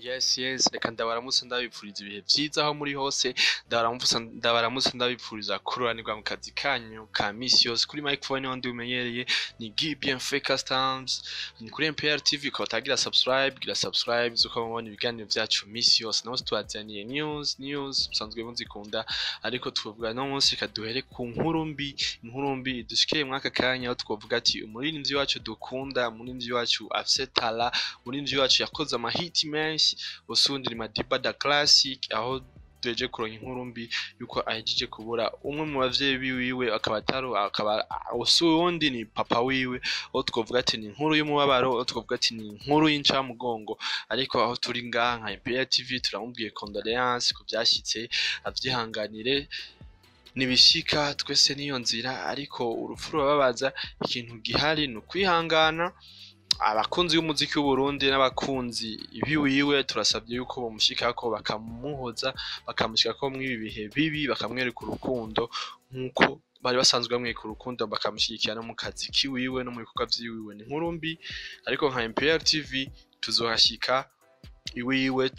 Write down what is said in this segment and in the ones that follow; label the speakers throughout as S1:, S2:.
S1: Yes, reka ndabaramutse ndabipfuriza ibihe vyiza aho muri hose, ndabaramutse ndabipfuriza kururanirwa mu kazi kanyu ka misi yose. Kuri microphone wundi umenyereye ni Guy Bienfait Customs, ni kuri MPR TV. Ko batagira subscribe, gira subscribe zuko mubona ibiganiro vyacu misi yose. Naho tubazaniye news musanzwe muzikunda, ariko tuvuga no munsi reka duhere ku nkuru mbi, inkuru mbi dushikiye mwaka kanya, aho twovuga ati umuririmbyi wacu dukunda, umuririmbyi wacu afise tala, umuririmbyi wacu yakoze amahiti menshi, usundi ni Madiba da Classic, aho duheje kuronka inkuru mbi yuko ahejeje kubura umwe mu bavyeyi biwiwe, akaba atari akaba usundi ni papa wiwe, aho twovuga ati ni inkuru y'umubabaro, aho twovuga ati ni inkuru y'incamugongo. Ariko aho turi ngaha nka MPR TV turamubwiye condoléances ku vyashitse, avyihanganire, nibishika twese niyo nzira, ariko urupfu rurababaza. Ikintu gihari ni ukwihangana. Abakunzi b'umuziki w'Uburundi n'abakunzi biwiwe turasabye yuko bomushikako bakamuhoza, bakamushikako mw'ibi bihe bibi, bakamwereka urukundo nk'uko bari basanzwe bamwereka urukundo, bakamushyigikira no mu kazi kiwiwe no mu bikorwa vyiwiwe. Ni inkuru mbi, ariko nka MPR TV tuzohashika iwiwe,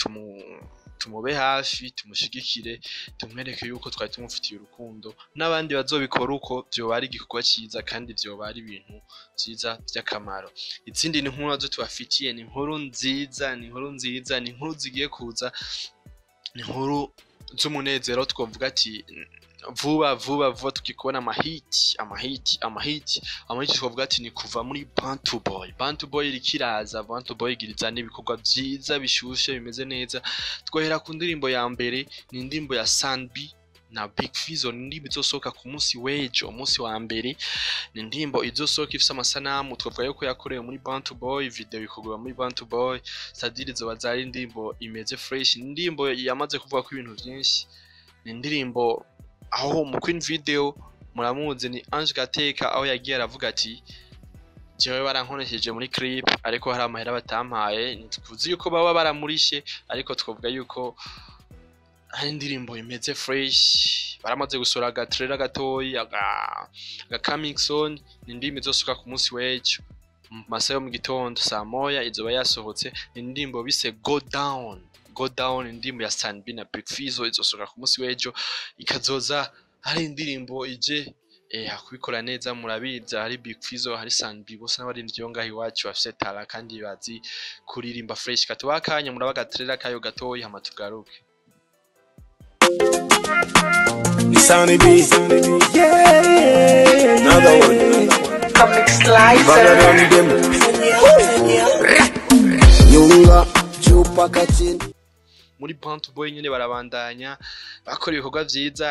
S1: tumube hafi, tumushigikire, tumwereke yuko twari tumufitiye urukundo. N'abandi bazobikora uko, vyoba ari igikorwa ciza kandi vyoba ari ibintu vyiza vy'akamaro. Izindi ni inkuru nazo tubafitiye, ni inkuru nziza, ni inkuru nziza, ni inkuru zigiye kuza, ni inkuru z'umunezero. Twovuga ati vuba vuba vuba tukikubona amahiti, amahiti, amahiti, amahiti. Twavuga ati ni kuva muri Bantu Boy. Bantu Boy irikiraza, Bantu Boy igiriza n'ibikorwa vyiza bishushe bimeze neza. Twohera ku ndirimbo ya mbere, ni indirimbo ya Sanbi na Big Fizzo, ni indirimbo izosohoka ku munsi w'ejo, umunsi wa mbere. Ni indirimbo izosohoka ifise amasanamu, twavuga yuko yakorewe muri Bantu Boy, video ikorwa muri Bantu Boy, c'est-à-dire izoba zari indirimbo imeze fresh, ni indirimbo yamaze kuvuga ko ibintu vyinshi, ni indirimbo aho mu Queen Video muramuzi ni Ange Gateka, aho yagiye aravuga ati jewe barankoresheje muri clip ariko hari amahera batampaye. Ntituzi yuko baba baramurishe, ariko twavuga yuko hari indirimbo imeze fresh. Baramaze gusohora aga trailer gatoyi, aga coming soon. Ni indirimbo izosohoka ku munsi w'ejo mu masaha yo mu gitondo saa moya, izoba yasohotse. Ni indirimbo bise Go Down, Go Down, indirimbo ya Sanbi na Big Fizzo, izosohoka ku munsi w'ejo, ikazoza hari indirimbo ije kubikora neza. Murabizi hari Big Fizzo, hari Sanbi, bose n'abaririmbyi bo ngaho iwacu bafise tala kandi bazi kuririmba fresh. Katubaha akanya muraba aga trailer kayo gatoyi, hama tugaruke.
S2: Sunny B.
S3: Yeah.
S2: Another one.
S3: Comic Slicer.
S2: Banging on them.
S4: Nyunga chupa kachini.
S1: Muri Bantu Boy nyene barabandanya bakora ibikorwa vyiza,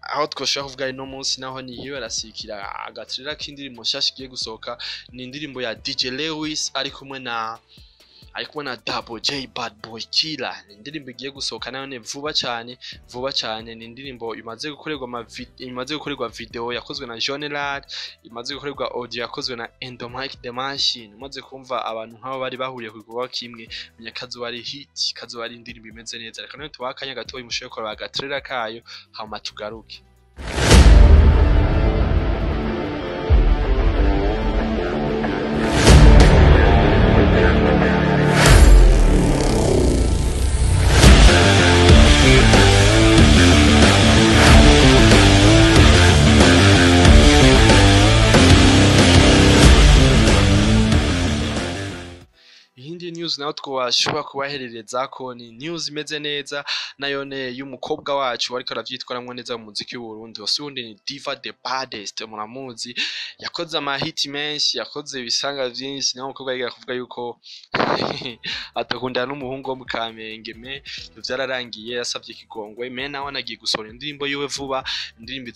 S1: aho twoshobora kuvuga ino munsi naho ni hiyo barasikira aga trailer k'indirimbo nshasha igiye gusohoka. Ni indirimbo ya DJ Lewis ari kumwe na Double J Bad Boy Killer. Ni indirimbo igiye gusohoka nayo ni vuba cyane, vuba cyane. Ni indirimbo imaze gukorerwa video yakozwe na John Lad, imaze gukorerwa audio yakozwe na Endomike The Machine. Umaze kumva abantu nk'abo bari bahuriye ku gikorwa kimwe, menya kazoba ari hit, kazoba ari indirimbo imeze neza. Reka none tubahe akanya gatoyi mushobore kuraba aga trailer kayo, hama tugaruke. Iyindi news nayo twashobora kubaherereza ko ni news imeze neza nayone y'umukobwa wacu ariko aravyitwaramwo neza mu muziki w'Uburundi, wose wundi ni Diva the Baddest. Muramuzi, yakoze amahiti menshi, yakoze ibisanga vyinshi. Naho umukobwa yiga kuvuga yuko atakundana n'umuhungu wo mu Kamenge, mais ivyo vyararangiye, yasavye ikigongwe. Mais nawe anagiye gusohora indirimbo yiwe vuba, indirimbo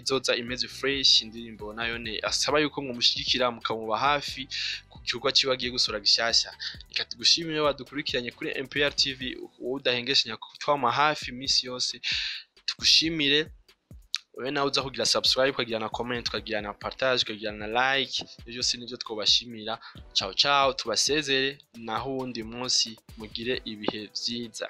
S1: izoza imeze fresh, indirimbo nayone asaba yuko mwomushigikira mukamuba hafi ku gikorwa ciwe agiye gusohora gishasha. Reka tugushimire wadukurikiranye kuri MPR TV, wowe udahengeshanya kutwama hafi iminsi yose. Tugushimire wewe nawe uza kugira subscribe, ukagira na comment, ukagira na partage, ukagira na like. Ivyo byose nivyo twobashimira. Ciao ciao, tubasezere naho uwundi munsi, mugire ibihe vyiza.